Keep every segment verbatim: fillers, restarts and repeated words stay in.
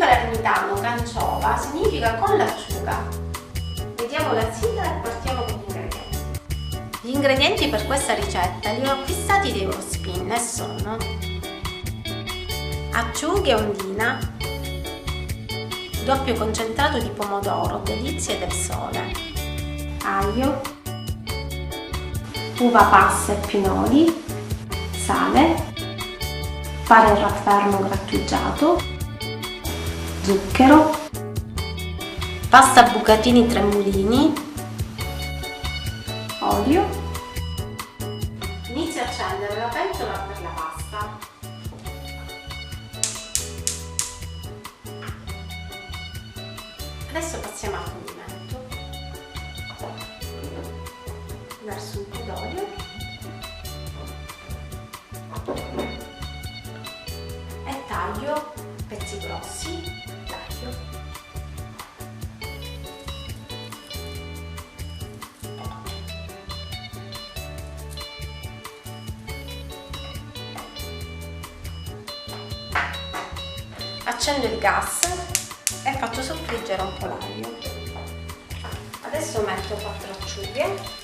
Palermitano, canciova, significa con l'acciuga. Vediamo la sigla e partiamo con gli ingredienti. Gli ingredienti per questa ricetta li ho acquistati da Eurospin e sono: acciughe, ondina, doppio concentrato di pomodoro, delizie del sole, aglio, uva passa e pinoli, sale, pane raffermo grattugiato, zucchero, pasta a bucatini tremulini, olio. Inizio a accendere la pentola per la pasta. Adesso passiamo al condimento. Verso un po' d'olio e taglio pezzi grossi d'aglio. Accendo il gas e faccio soffriggere un po' l'aglio. Adesso metto quattro acciughe.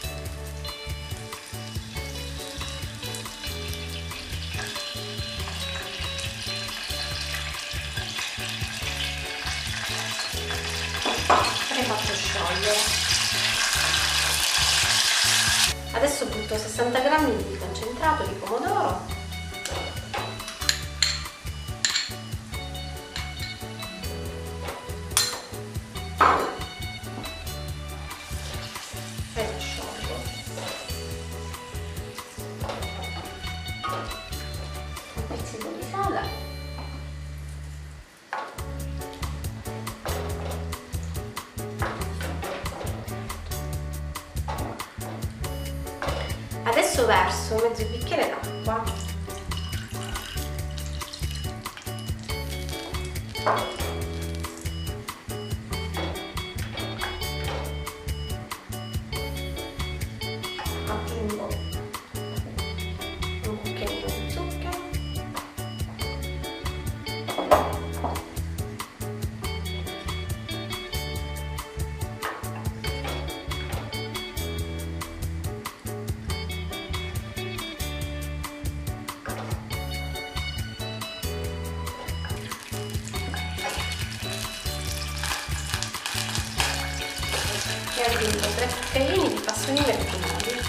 E faccio sciogliere. Adesso butto sessanta grammi di concentrato di pomodoro e lo sciolgo. Un pizzico di sale. Adesso verso mezzo bicchiere d'acqua. Aggiungo un cucchiaino di zucchero. E aggiungo tre cucchiaini di pastoline originali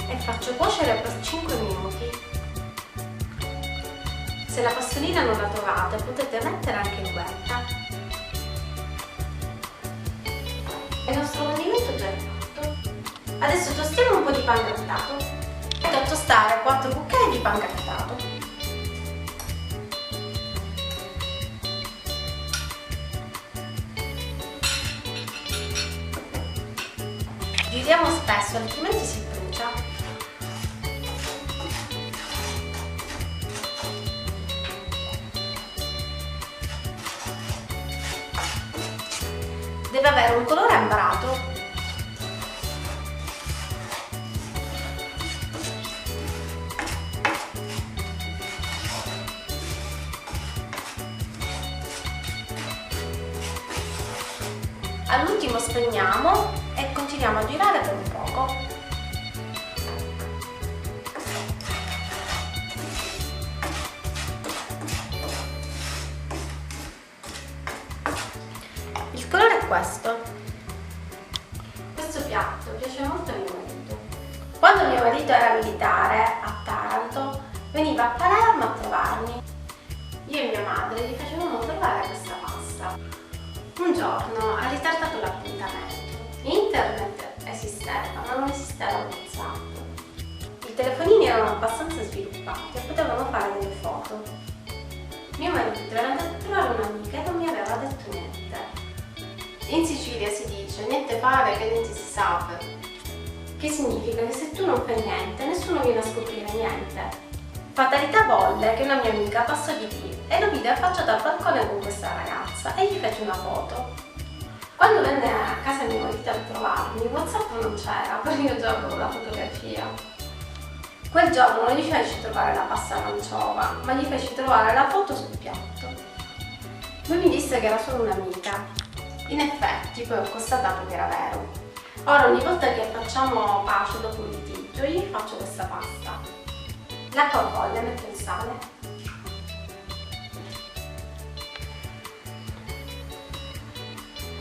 e faccio cuocere per cinque minuti. Se la pastolina non la trovate, potete mettere anche l'uvetta. Il nostro condimento già è fatto. Adesso tostiamo un po' di pan grattato. Metto a tostare quattro cucchiai di pan grattato. Giriamo spesso, altrimenti si brucia. Deve avere un colore ambrato. All'ultimo spegniamo e continuiamo a girare per un poco. Il colore è questo. Questo piatto piace molto a mio marito. Quando mio marito era militare a Taranto, veniva a Palermo a trovarmi. Io e mia madre gli facevamo provare questa pasta. Un giorno ha ritardato l'appuntamento. Internet esisteva, ma non esisteva WhatsApp. I telefonini erano abbastanza sviluppati e potevano fare delle foto. Mio marito era andato a trovare un'amica e non mi aveva detto niente. In Sicilia si dice: "Niente fare che niente si sape", che significa che se tu non fai niente, nessuno viene a scoprire niente. Fatalità volle che una mia amica passò di lì e lo vide affacciato al balcone con questa ragazza e gli fece una foto. Quando venne a casa mio marito a trovarmi, WhatsApp non c'era, però io già avevo la fotografia. Quel giorno non gli feci trovare la pasta aranciova, ma gli feci trovare la foto sul piatto. Lui mi disse che era solo un'amica. In effetti, poi ho constatato che era vero. Ora, ogni volta che facciamo pace dopo un litigio, gli faccio questa pasta. L'acqua bolle, metto il sale.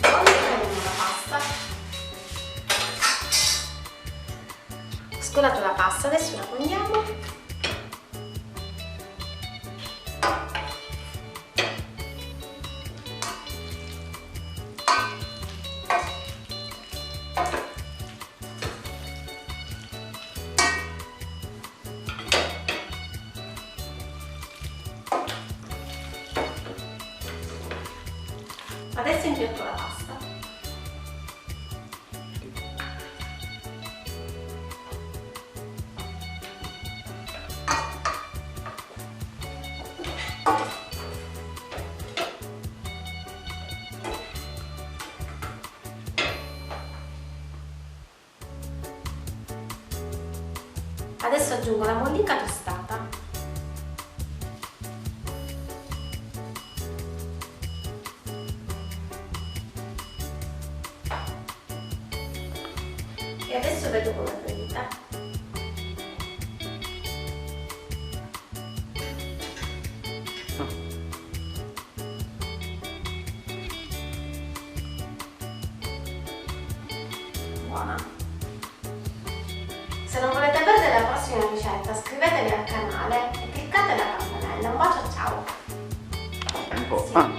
Poi mettiamo la pasta. Ho scolato la pasta, adesso la condiamo. Adesso impiatto la pasta. Adesso aggiungo la mollica tostata. E adesso vedo come è venuta. Buona. Se non volete perdere la prossima ricetta, iscrivetevi al canale e cliccate la campanella. Un bacio, ciao! Tempo. Sì. Ah.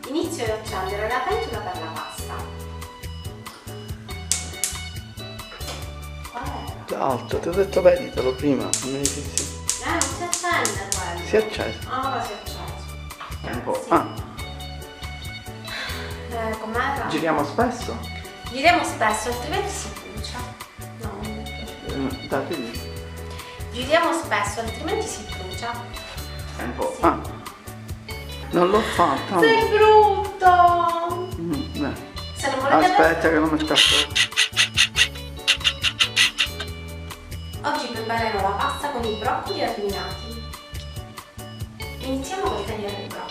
Inizio ad accendere la pentola per la pasta. Qual era? L'altro, ti ho detto veditelo prima, non mi dici. Eh, non si accende quello. Si accende. Ah, ora si accende. Tempo. Sì. Ah. Eh, com'era? Giriamo spesso? Giriamo spesso, altrimenti si brucia. No, non mi piace. Eh, dai, tu dici. Giriamo spesso, altrimenti si brucia. Tempo. Sì. Ah. Non l'ho fatta. Sei brutto! Mm, beh. Se non volete... Aspetta che non mi sta... Oggi preparerò la pasta con i broccoli arruinati. Iniziamo col tagliare il broccolo.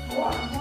Buono.